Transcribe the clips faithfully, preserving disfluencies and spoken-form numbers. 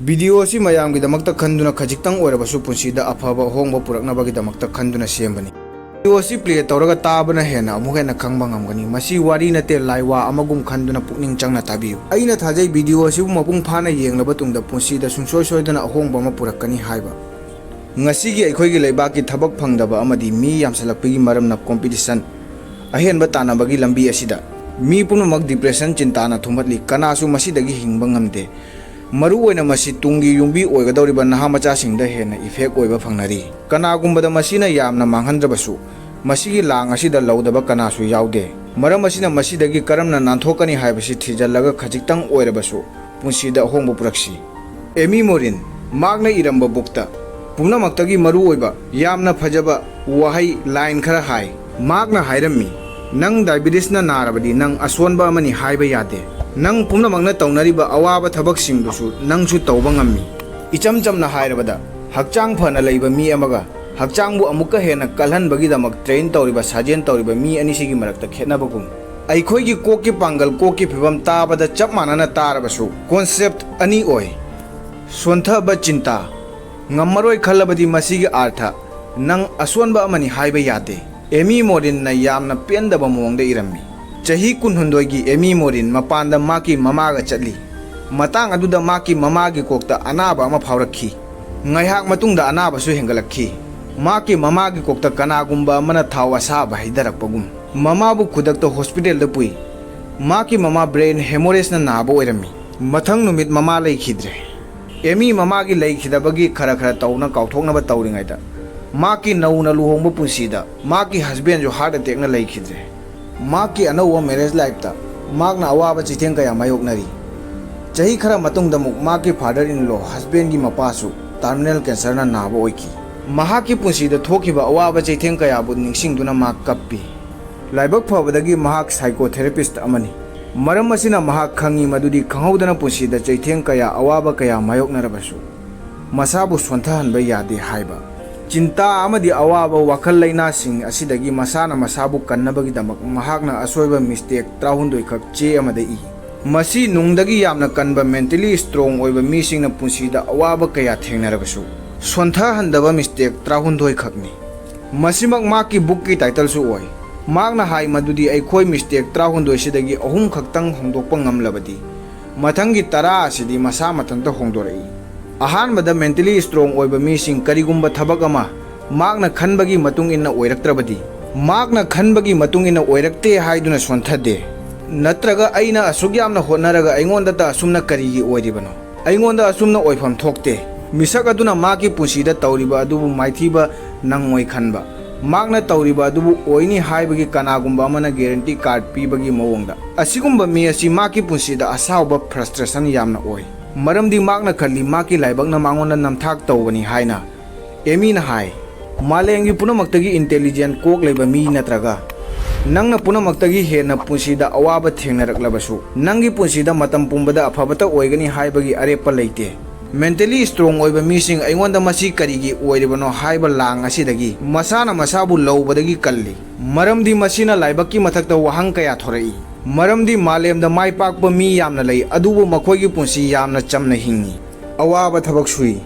Video ꯑꯁꯤ ꯃꯌꯥꯝꯒꯤꯗꯃꯛꯇ ꯈꯟꯗꯨꯅ, ꯈꯖꯤꯛꯇꯪ ꯑꯣꯏꯔꯕꯁꯨ ꯄꯨꯟꯁꯤꯗ ꯑꯐꯕ ꯑꯍꯣꯡꯕ ꯄꯨꯔꯛꯅꯕꯒꯤꯗꯃꯛꯇ ꯈꯟꯗꯨꯅ ꯁꯦꯝꯕꯅꯤ꯫ ꯚꯤꯗꯤꯑꯣ ꯑꯁꯤ ꯄ꯭ꯂꯦ ꯇꯧꯔꯒ ꯇꯥꯕꯅ ꯍꯦꯟꯅ ꯑꯃꯨꯛ ꯍꯦꯟꯅ ꯈꯪꯕ ꯉꯝꯒꯅꯤ꯫ ꯃꯁꯤ ꯋꯥꯔꯤ ꯅꯠꯇꯦ, ꯂꯥꯏꯋꯥ ꯑꯃꯒꯨꯝ ꯈꯟꯗꯨꯅ ꯄꯨꯛꯅꯤꯡ ꯆꯪꯅ ꯇꯥꯕꯤꯌꯨ꯫ ꯑꯩꯅ ꯊꯥꯖꯩ, ꯚꯤꯗꯤꯑꯣ ꯑꯁꯤꯕꯨ ꯃꯄꯨꯡ ꯐꯥꯅ ꯌꯦꯡꯂꯕ ꯇꯨꯡꯗ ꯄꯨꯟꯁꯤꯗ ꯁꯨꯡꯁꯣꯏ ꯁꯣꯏꯗꯅ ꯑꯍꯣꯡꯕ ꯑꯃ ꯄꯨꯔꯛꯀꯅꯤ ꯍꯥꯏꯕ꯫ ꯉꯁꯤꯒꯤ ꯑꯩꯈꯣꯏꯒꯤ ꯂꯩꯕꯥꯛꯀꯤ ꯊꯕꯛ ꯐꯪꯗꯕ ꯑꯃꯗꯤ ꯃꯤ ꯌꯥꯝꯁꯤꯜꯂꯛꯄꯒꯤ ꯃꯔꯝꯅ ꯀꯣꯝꯄꯤꯇꯤꯁꯟ, ꯑꯍꯦꯟꯕ ꯇꯥꯟꯅꯕꯒꯤ ꯂꯝꯕꯤ ꯑꯁꯤꯗ ꯃꯤ ꯄꯨꯝꯅꯃꯛ ꯗꯤꯄ꯭ꯔꯦꯁꯟ, ꯆꯤꯟꯇꯥꯅ ꯊꯨꯝꯍꯠꯂꯤ꯫ ꯀꯅꯥꯁꯨ ꯃꯁꯤꯗꯒꯤ ꯍꯤꯡꯕ ꯉꯝꯗꯦ꯫ ꯃꯔꯨꯑꯣꯏꯅ ꯃꯁꯤ ꯇꯨꯡꯒꯤ ꯌꯨꯝꯕꯤ ꯑꯣꯏꯒꯗꯧꯔꯤꯕ ꯅꯍꯥ ꯃꯆꯥꯁꯤꯡꯗ ꯍꯦꯟꯅ ꯏꯐꯦꯛ ꯑꯣꯏꯕ ꯐꯪꯅꯔꯤ꯫ ꯀꯅꯥꯒꯨꯝꯕꯗ ꯃꯁꯤꯅ ꯌꯥꯝꯅ ꯃꯥꯡꯍꯟꯗ꯭ꯔꯕꯁꯨ, ꯃꯁꯤꯒꯤ ꯂꯥꯡ ꯑꯁꯤꯗ ꯂꯧꯗꯕ ꯀꯅꯥꯁꯨ ꯌꯥꯎꯗꯦ꯫ ꯃꯔꯝ ꯑꯁꯤꯅ ꯃꯁꯤꯗꯒꯤ ꯀꯔꯝꯅ ꯅꯥꯟꯊꯣꯛꯀꯅꯤ ꯍꯥꯏꯕꯁꯤ ꯊꯤꯖꯤꯜꯂꯒ ꯈꯖꯤꯛꯇꯪ ꯑꯣꯏꯔꯕꯁꯨ ꯄꯨꯟꯁꯤꯗ ꯑꯍꯣꯡꯕ ꯄꯨꯔꯛꯁꯤ꯫ ꯑꯦꯃꯤ ꯃꯣꯔꯤꯟ, ꯃꯍꯥꯛꯅ ꯏꯔꯝꯕ ꯕꯨꯛꯇ ꯄꯨꯝꯅꯃꯛꯇꯒꯤ ꯃꯔꯨꯑꯣꯏꯕ, ꯌꯥꯝꯅ ꯐꯖꯕ ꯋꯥꯍꯩ ꯂꯥꯏꯟ ꯈꯔ ꯍꯥꯏ꯫ ꯃꯍꯥꯛꯅ ꯍꯥꯏꯔꯝꯃꯤ, "ꯅꯪ ꯗꯥꯏꯕꯤꯇꯤꯁꯅ ꯅꯥꯔꯕꯗꯤ ꯅꯪ ꯑꯁꯣꯟꯕ ꯑꯃꯅꯤ ꯍꯥꯏꯕ ꯌꯥꯗꯦ꯫ ꯅꯪ ꯄꯨꯝꯅꯃꯛꯅ ꯇꯧꯅꯔꯤꯕ ꯑꯋꯥꯕ ꯊꯕꯛꯁꯤꯡꯗꯨꯁꯨ ꯅꯪꯁꯨ ꯇꯧꯕ ꯉꯝꯃꯤ꯫" ꯏꯆꯝ ꯆꯝꯅ ꯍꯥꯏꯔꯕꯗ, ꯍꯛꯆꯥꯡ ꯐꯅ ꯂꯩꯕ ꯃꯤ ꯑꯃꯒ ꯍꯛꯆꯥꯡꯕꯨ ꯑꯃꯨꯛꯀ ꯍꯦꯟꯅ ꯀꯜꯍꯟꯕꯒꯤꯗꯃꯛ ꯇ꯭ꯔꯦꯟ ꯇꯧꯔꯤꯕ, ꯁꯥꯖꯦꯜ ꯇꯧꯔꯤꯕ ꯃꯤ ꯑꯅꯤꯁꯤꯒꯤ ꯃꯔꯛꯇ ꯈꯦꯠꯅꯕꯒꯨꯝ, ꯑꯩꯈꯣꯏꯒꯤ ꯀꯣꯛꯀꯤ ꯄꯥꯡꯒꯜ, ꯀꯣꯛꯀꯤ ꯐꯤꯕꯝ ꯇꯥꯕꯗ ꯆꯞ ꯃꯥꯟꯅꯅ ꯇꯥꯔꯕꯁꯨ, ꯀꯣꯟꯁꯦꯞ ꯑꯅꯤ ꯑꯣꯏ꯫ ꯁꯣꯟꯊꯕ ꯆꯤꯟꯇꯥ꯫ ꯉꯝꯃꯔꯣꯏ ꯈꯜꯂꯕꯗꯤ ꯃꯁꯤꯒꯤ ꯑꯥꯔꯊ ꯅꯪ ꯑꯁꯣꯟꯕ ꯑꯃꯅꯤ ꯍꯥꯏꯕ ꯌꯥꯗꯦ꯫ ꯑꯦꯃꯤ ꯃꯣꯔꯤꯟꯅ ꯌꯥꯝꯅ ꯄꯦꯟꯗꯕ ꯃꯑꯣꯡꯗ ꯏꯔꯝꯃꯤ꯫ ꯆꯍꯤ ꯀꯨꯟꯍꯨꯝꯗꯣꯏꯒꯤ ꯑꯦꯃꯤ ꯃꯣꯔꯤꯟ ꯃꯄꯥꯟꯗ ꯃꯍꯥꯛꯀꯤ ꯃꯃꯥꯒ ꯆꯠꯂꯤ꯫ ꯃꯇꯥꯡ ꯑꯗꯨꯗ ꯃꯍꯥꯛꯀꯤ ꯃꯃꯥꯒꯤ ꯀꯣꯛꯇ ꯑꯅꯥꯕ ꯑꯃ ꯐꯥꯎꯔꯛꯈꯤ꯫ ꯉꯥꯏꯍꯥꯛ ꯃꯇꯨꯡꯗ ꯑꯅꯥꯕꯁꯨ ꯍꯦꯟꯒꯠꯂꯛꯈꯤ꯫ ꯃꯍꯥꯛꯀꯤ ꯃꯃꯥꯒꯤ ꯀꯣꯛꯇ ꯀꯅꯥꯒꯨꯝꯕ ꯑꯃꯅ ꯊꯥꯎ ꯑꯁꯥꯕ ꯍꯩꯊꯔꯛꯄꯒꯨꯝ꯫ ꯃꯃꯥꯕꯨ ꯈꯨꯗꯛꯇ ꯍꯣꯁꯄꯤꯇꯥꯜꯗ ꯄꯨꯏ꯫ ꯃꯍꯥꯛꯀꯤ ꯃꯃꯥ ꯕ꯭ꯔꯦꯟ ꯍꯦꯃꯣꯔꯦꯖꯅ ꯅꯥꯕ ꯑꯣꯏꯔꯝꯃꯤ꯫ ꯃꯊꯪ ꯅꯨꯃꯤꯠ ꯃꯃꯥ ꯂꯩꯈꯤꯗ꯭ꯔꯦ꯫ ꯑꯦꯃꯤ ꯃꯃꯥꯒꯤ ꯂꯩꯈꯤꯗꯕꯒꯤ ꯈꯔ ꯈꯔ ꯇꯧꯅ ꯀꯥꯎꯊꯣꯛꯅꯕ ꯇꯧꯔꯤꯉꯩꯗ, ꯃꯍꯥꯛꯀꯤ ꯅꯧꯅ ꯂꯨꯍꯣꯡꯕ ꯄꯨꯟꯁꯤꯗ ꯃꯍꯥꯛꯀꯤ ꯍꯁꯕꯦꯟꯁꯨ ꯍꯥꯔꯠ ꯑꯦꯇꯦꯛꯅ ꯂꯩꯈꯤꯗ꯭ꯔꯦ꯫ ꯃꯍꯥꯛꯀꯤ ꯑꯅꯧꯕ ꯃꯦꯔꯦꯖ ꯂꯥꯏꯐꯇ ꯃꯍꯥꯛꯅ ꯑꯋꯥꯕ ꯆꯩꯊꯦꯡ ꯀꯌꯥ ꯃꯥꯌꯣꯛꯅꯔꯤ꯫ ꯆꯍꯤ ꯈꯔ ꯃꯇꯨꯡꯗ ꯑꯃꯨꯛ ꯃꯍꯥꯛꯀꯤ ꯐꯥꯗꯔ ꯏꯟ ꯂꯣ, ꯍꯁꯕꯦꯟꯒꯤ ꯃꯄꯥꯁꯨ ꯇꯔꯃꯤꯅꯦꯜ ꯀꯦꯟꯁꯔꯅ ꯅꯥꯕ ꯑꯣꯏꯈꯤ꯫ ꯃꯍꯥꯛꯀꯤ ꯄꯨꯟꯁꯤꯗ ꯊꯣꯛꯈꯤꯕ ꯑꯋꯥꯕ ꯆꯩꯊꯦꯡ ꯀꯌꯥꯕꯨ ꯅꯤꯡꯁꯤꯡꯗꯨꯅ ꯃꯍꯥꯛ ꯀꯞꯄꯤ꯫ ꯂꯥꯏꯕꯛ ꯐꯕꯗꯒꯤ ꯃꯍꯥꯛ ꯁꯥꯏꯀꯣꯊꯦꯔꯥꯄꯤꯁ꯭ꯠ ꯑꯃꯅꯤ꯫ ꯃꯔꯝ ꯑꯁꯤꯅ ꯃꯍꯥꯛ ꯈꯪꯏ ꯃꯗꯨꯗꯤ ꯈꯪꯍꯧꯗꯅ ꯄꯨꯟꯁꯤꯗ ꯆꯩꯊꯦꯡ ꯀꯌꯥ, ꯑꯋꯥꯕ ꯀꯌꯥ ꯃꯥꯌꯣꯛꯅꯔꯕꯁꯨ ꯃꯁꯥꯕꯨ ꯁꯣꯟꯊꯍꯟꯕ ꯌꯥꯗꯦ ꯍꯥꯏꯕ꯫ ꯆꯤꯟꯇꯥ ꯑꯃꯗꯤ ꯑꯋꯥꯕ ꯋꯥꯈꯜ ꯂꯩꯅꯥꯁꯤꯡ ꯑꯁꯤꯗꯒꯤ ꯃꯁꯥꯅ ꯃꯁꯥꯕꯨ ꯀꯟꯅꯕꯒꯤꯗꯃꯛ ꯃꯍꯥꯛꯅ ꯑꯁꯣꯏꯕ ꯃꯤꯁꯇꯦꯛ ꯇꯔꯥꯍꯨꯝꯗꯣꯏ ꯈꯛ ꯆꯦ ꯑꯃꯗ ꯏ꯫ ꯃꯁꯤ ꯅꯨꯡꯗꯒꯤ ꯌꯥꯝꯅ ꯀꯟꯕ, mentally strong ꯑꯣꯏꯕ ꯃꯤꯁꯤꯡꯅ ꯄꯨꯟꯁꯤꯗ ꯑꯋꯥꯕ ꯀꯌꯥ ꯊꯦꯡꯅꯔꯕꯁꯨ ꯁꯣꯟꯊꯍꯟꯗꯕ mistake ꯇꯔꯥꯍꯨꯝꯗꯣꯏ ꯈꯛꯅꯤ꯫ ꯃꯁꯤꯃꯛ ꯃꯍꯥꯛꯀꯤ bookꯀꯤ titleꯁꯨ ꯑꯣꯏ꯫ ꯃꯍꯥꯛꯅ ꯍꯥꯏ ꯃꯗꯨꯗꯤ ꯑꯩꯈꯣꯏ mistake ꯇꯔꯥꯍꯨꯝꯗꯣꯏꯁꯤꯗꯒꯤ ꯑꯍꯨꯝ ꯈꯛꯇꯪ ꯍꯣꯡꯗꯣꯛꯄ ꯉꯝꯂꯕꯗꯤ, ꯃꯊꯪꯒꯤ ꯇꯔꯥ ꯑꯁꯤꯗꯤ ꯃꯁꯥ ꯃꯊꯟꯇ ꯍꯣꯡꯗꯣꯔꯛꯏ꯫ ꯑꯍꯥꯟꯕꯗ, mentally strong ꯑꯣꯏꯕ ꯃꯤꯁꯤꯡ ꯀꯔꯤꯒꯨꯝꯕ ꯊꯕꯛ ꯑꯃ ꯃꯍꯥꯛꯅ ꯈꯟꯕꯒꯤ ꯃꯇꯨꯡ ꯏꯟꯅ ꯑꯣꯏꯔꯛꯇ꯭ꯔꯕꯗꯤ, ꯃꯍꯥꯛꯅ ꯈꯟꯕꯒꯤ ꯃꯇꯨꯡ ꯏꯟꯅ ꯑꯣꯏꯔꯛꯇꯦ ꯍꯥꯏꯗꯨꯅ ꯁꯣꯟꯊꯗꯦ, ꯅꯠꯇ꯭ꯔꯒ ꯑꯩꯅ ꯑꯁꯨꯛ ꯌꯥꯝꯅ ꯍꯣꯠꯅꯔꯒ ꯑꯩꯉꯣꯟꯗꯇ ꯑꯁꯨꯝꯅ ꯀꯔꯤꯒꯤ ꯑꯣꯏꯔꯤꯕꯅꯣ? ꯑꯩꯉꯣꯟꯗ ꯑꯁꯨꯝꯅ ꯑꯣꯏꯐꯝ ꯊꯣꯛꯇꯦ꯫ ꯃꯤꯁꯛ ꯑꯗꯨꯅ ꯃꯍꯥꯛꯀꯤ ꯄꯨꯟꯁꯤꯗ ꯇꯧꯔꯤꯕ ꯑꯗꯨꯕꯨ ꯃꯥꯏꯊꯤꯕ ꯅꯪꯉꯣꯏ ꯈꯟꯕ, ꯃꯍꯥꯛꯅ ꯇꯧꯔꯤꯕ ꯑꯗꯨꯕꯨ ꯑꯣꯏꯅꯤ ꯍꯥꯏꯕꯒꯤ ꯀꯅꯥꯒꯨꯝꯕ ꯑꯃꯅ guarantee card ꯄꯤꯕꯒꯤ ꯃꯑꯣꯡꯗ꯫ ꯑꯁꯤꯒꯨꯝꯕ ꯃꯤ ꯑꯁꯤ ꯃꯍꯥꯛꯀꯤ ꯄꯨꯟꯁꯤꯗ ꯑꯁꯥꯎꯕ, frustration ꯌꯥꯝꯅ ꯑꯣꯏ, ꯃꯔꯝꯗꯤ ꯃꯍꯥꯛꯅ ꯈꯜꯂꯤ ꯃꯍꯥꯛꯀꯤ ꯂꯥꯏꯕꯛꯅ ꯃꯉꯣꯟꯗ ꯅꯝꯊꯥꯛ ꯇꯧꯕꯅꯤ ꯍꯥꯏꯅ꯫ ꯑꯦꯃꯤꯅ ꯍꯥꯏ, ꯃꯥꯂꯦꯝꯒꯤ ꯄꯨꯝꯅꯃꯛꯇꯒꯤ intelligent, ꯀꯣꯛ ꯂꯩꯕ ꯃꯤ ꯅꯠꯇ꯭ꯔꯒ ꯅꯪꯅ ꯄꯨꯝꯅꯃꯛꯇꯒꯤ ꯍꯦꯟꯅ ꯄꯨꯟꯁꯤꯗ ꯑꯋꯥꯕ ꯊꯦꯡꯅꯔꯛꯂꯕꯁꯨ, ꯅꯪꯒꯤ ꯄꯨꯟꯁꯤꯗ ꯃꯇꯝ ꯄꯨꯝꯕꯗ ꯑꯐꯕꯇ ꯑꯣꯏꯒꯅꯤ ꯍꯥꯏꯕꯒꯤ ꯑꯔꯦꯞꯄ ꯂꯩꯇꯦ꯫ Mentally strong ꯑꯣꯏꯕ ꯃꯤꯁꯤꯡ ꯑꯩꯉꯣꯟꯗ ꯃꯁꯤ ꯀꯔꯤꯒꯤ ꯑꯣꯏꯔꯤꯕꯅꯣ ꯍꯥꯏꯕ ꯂꯥꯡ ꯑꯁꯤꯗꯒꯤ ꯃꯁꯥꯅ ꯃꯁꯥꯕꯨ ꯂꯧꯕꯗꯒꯤ ꯀꯜꯂꯤ, ꯃꯔꯝꯗꯤ ꯃꯁꯤꯅ ꯂꯥꯏꯕꯛꯀꯤ ꯃꯊꯛꯇ ꯋꯥꯍꯪ ꯀꯌꯥ ꯊꯣꯔꯛꯏ꯫ ꯃꯔꯝꯗꯤ ꯃꯥꯂꯦꯝꯗ ꯃꯥꯏ ꯄꯥꯛꯄ ꯃꯤ ꯌꯥꯝꯅ ꯂꯩ, ꯑꯗꯨꯕꯨ ꯃꯈꯣꯏꯒꯤ ꯄꯨꯟꯁꯤ ꯌꯥꯝꯅ ꯆꯝꯅ ꯍꯤꯡꯏ, ꯑꯋꯥꯕ ꯊꯕꯛ ꯁꯨꯏ,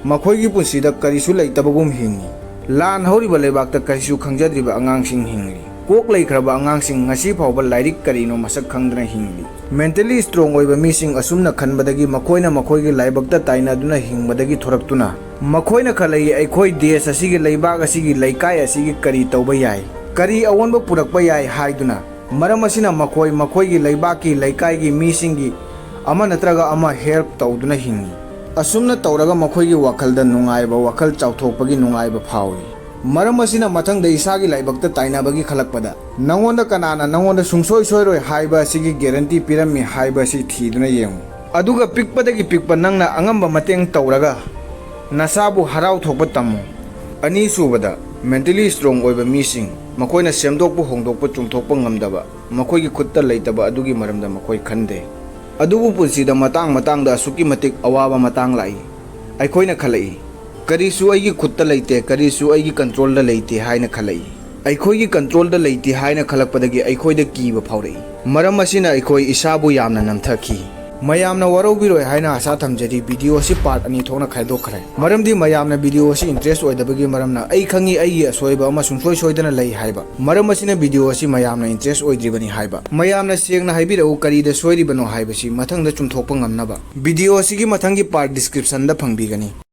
ꯃꯈꯣꯏꯒꯤ ꯄꯨꯟꯁꯤꯗ ꯀꯔꯤꯁꯨ ꯂꯩꯇꯕꯒꯨꯝ ꯍꯤꯡꯏ꯫ ꯂꯥꯟ ꯍꯧꯔꯤꯕ ꯂꯩꯕꯥꯛꯇ ꯀꯔꯤꯁꯨ ꯈꯪꯖꯗ꯭ꯔꯤꯕ ꯑꯉꯥꯡꯁꯤꯡ ꯍꯤꯡꯂꯤ꯫ ꯀꯣꯛ ꯂꯩꯈ꯭ꯔꯕ ꯑꯉꯥꯡꯁꯤꯡ ꯉꯁꯤ ꯐꯥꯎꯕ ꯂꯥꯏꯔꯤꯛ ꯀꯔꯤꯅꯣ ꯃꯁꯛ ꯈꯪꯗꯅ ꯍꯤꯡꯂꯤ꯫ Mentally strong ꯑꯣꯏꯕ ꯃꯤꯁꯤꯡ ꯑꯁꯨꯝꯅ ꯈꯟꯕꯗꯒꯤ ꯃꯈꯣꯏꯅ ꯃꯈꯣꯏꯒꯤ ꯂꯥꯏꯕꯛꯇ ꯇꯥꯏꯅꯗꯨꯅ ꯍꯤꯡꯕꯗꯒꯤ ꯊꯣꯔꯛꯇꯨꯅ ꯃꯈꯣꯏꯅ ꯈꯜꯂꯛꯏ, ꯑꯩꯈꯣꯏ ꯗꯦꯁ ꯑꯁꯤꯒꯤ, ꯂꯩꯕꯥꯛ ꯑꯁꯤꯒꯤ, ꯂꯩꯀꯥꯏ ꯑꯁꯤꯒꯤ ꯀꯔꯤ ꯇꯧꯕ ꯌꯥꯏ, ꯀꯔꯤ ꯑꯑꯣꯟꯕ ꯄꯨꯔꯛꯄ ꯌꯥꯏ ꯍꯥꯏꯗꯨꯅ꯫ ꯃꯔꯝ ꯑꯁꯤꯅ ꯃꯈꯣꯏ ꯃꯈꯣꯏꯒꯤ ꯂꯩꯕꯥꯛꯀꯤ, ꯂꯩꯀꯥꯏꯒꯤ ꯃꯤꯁꯤꯡꯒꯤ ꯑꯃ ꯅꯠꯇ꯭ꯔꯒ ꯑꯃ help ꯇꯧꯗꯨꯅ ꯍꯤꯡꯏ꯫ ꯑꯁꯨꯝꯅ ꯇꯧꯔꯒ ꯃꯈꯣꯏꯒꯤ ꯋꯥꯈꯜꯗ ꯅꯨꯡꯉꯥꯏꯕ, ꯋꯥꯈꯜ ꯆꯥꯎꯊꯣꯛꯄꯒꯤ ꯅꯨꯡꯉꯥꯏꯕ ꯐꯥꯎꯏ꯫ ꯃꯔꯝ ꯑꯁꯤꯅ ꯃꯊꯪꯗ ꯏꯁꯥꯒꯤ ꯂꯥꯏꯕꯛꯇ ꯇꯥꯏꯅꯕꯒꯤ ꯈꯜꯂꯛꯄꯗ ꯅꯉꯣꯟꯗ ꯀꯅꯥꯅ ꯅꯉꯣꯟꯗ ꯁꯨꯡꯁꯣꯏ ꯁꯣꯏꯔꯣꯏ ꯍꯥꯏꯕ ꯑꯁꯤꯒꯤ guarantee ꯄꯤꯔꯝꯃꯤ ꯍꯥꯏꯕ ꯑꯁꯤ ꯊꯤꯗꯨꯅ ꯌꯦꯡꯉꯨ꯫ ꯑꯗꯨꯒ ꯄꯤꯛꯄꯗꯒꯤ ꯄꯤꯛꯄ ꯅꯪꯅ ꯑꯉꯝꯕ ꯃꯇꯦꯡ ꯇꯧꯔꯒ ꯅꯁꯥꯕꯨ ꯍꯔꯥꯎ ꯊꯣꯛꯄ ꯇꯝꯃꯨ꯫ ꯑꯅꯤꯁꯨꯕꯗ, mentally strong ꯑꯣꯏꯕ ꯃꯤꯁꯤꯡ, ꯃꯈꯣꯏꯅ ꯁꯦꯝꯗꯣꯛꯄ, ꯍꯣꯡꯗꯣꯛꯄ, ꯆꯨꯝꯊꯣꯛꯄ ꯉꯝꯗꯕ, ꯃꯈꯣꯏꯒꯤ ꯈꯨꯠꯇ ꯂꯩꯇꯕ ꯑꯗꯨꯒꯤ ꯃꯔꯝꯗ ꯃꯈꯣꯏ ꯈꯟꯗꯦ꯫ ꯑꯗꯨꯕꯨ ꯄꯨꯟꯁꯤꯗ ꯃꯇꯥꯡ ꯃꯇꯥꯡꯗ ꯑꯁꯨꯛꯀꯤ ꯃꯇꯤꯛ ꯑꯋꯥꯕ ꯃꯇꯥꯡ ꯂꯥꯛꯏ꯫ ꯑꯩꯈꯣꯏꯅ ꯈꯜꯂꯛꯏ, "ꯀꯔꯤꯁꯨ ꯑꯩꯒꯤ ꯈꯨꯠꯇ ꯂꯩꯇꯦ, ꯀꯔꯤꯁꯨ ꯑꯩꯒꯤ controlꯗ ꯂꯩꯇꯦ" ꯍꯥꯏꯅ ꯈꯜꯂꯛꯏ꯫ ꯑꯩꯈꯣꯏꯒꯤ controlꯗ ꯂꯩꯇꯦ ꯍꯥꯏꯅ ꯈꯜꯂꯛꯄꯗꯒꯤ ꯑꯩꯈꯣꯏꯗ ꯀꯤꯕ ꯐꯥꯎꯔꯛꯏ꯫ ꯃꯔꯝ ꯑꯁꯤꯅ ꯑꯩꯈꯣꯏ ꯏꯁꯥꯕꯨ ꯌꯥꯝꯅ ꯅꯝꯊꯈꯤ꯫ ꯃꯌꯥꯝꯅ ꯋꯥꯔꯧꯕꯤꯔꯣꯏ ꯍꯥꯏꯅ ꯑꯥꯁꯥ ꯊꯝꯖꯔꯤ꯫ ꯚꯤꯗꯤꯑꯣ ꯑꯁꯤ ꯄꯥꯔꯠ ꯑꯅꯤ ꯊꯣꯛꯅ ꯈꯥꯏꯗꯣꯛꯈ꯭ꯔꯦ, ꯃꯔꯝꯗꯤ ꯃꯌꯥꯝꯅ ꯚꯤꯗꯤꯑꯣ ꯑꯁꯤ ꯏꯟꯇꯔꯦꯁ ꯑꯣꯏꯗꯕꯒꯤ ꯃꯔꯝꯅ꯫ ꯑꯩ ꯈꯪꯉꯤ ꯑꯩꯒꯤ ꯑꯁꯣꯏꯕ ꯑꯃ ꯁꯨꯡꯁꯣꯏ ꯁꯣꯏꯗꯅ ꯂꯩ ꯍꯥꯏꯕ, ꯃꯔꯝ ꯑꯁꯤꯅ ꯚꯤꯗꯤꯑꯣ ꯑꯁꯤ ꯃꯌꯥꯝꯅ ꯏꯟꯇꯔꯦꯁ ꯑꯣꯏꯗ꯭ꯔꯤꯕꯅꯤ ꯍꯥꯏꯕ꯫ ꯃꯌꯥꯝꯅ ꯁꯦꯡꯅ ꯍꯥꯏꯕꯤꯔꯛꯎ, ꯀꯔꯤꯗ ꯁꯣꯏꯔꯤꯕꯅꯣ ꯍꯥꯏꯕꯁꯤ ꯃꯊꯪꯗ ꯆꯨꯝꯊꯣꯛꯄ ꯉꯝꯅꯕ꯫ ꯚꯤꯗꯤꯑꯣ ꯑꯁꯤꯒꯤ ꯃꯊꯪꯒꯤ ꯄꯥꯔꯠ ꯗꯤꯁꯀ꯭ꯔꯤꯞꯁꯟꯗ ꯐꯪꯕꯤꯒꯅꯤ꯫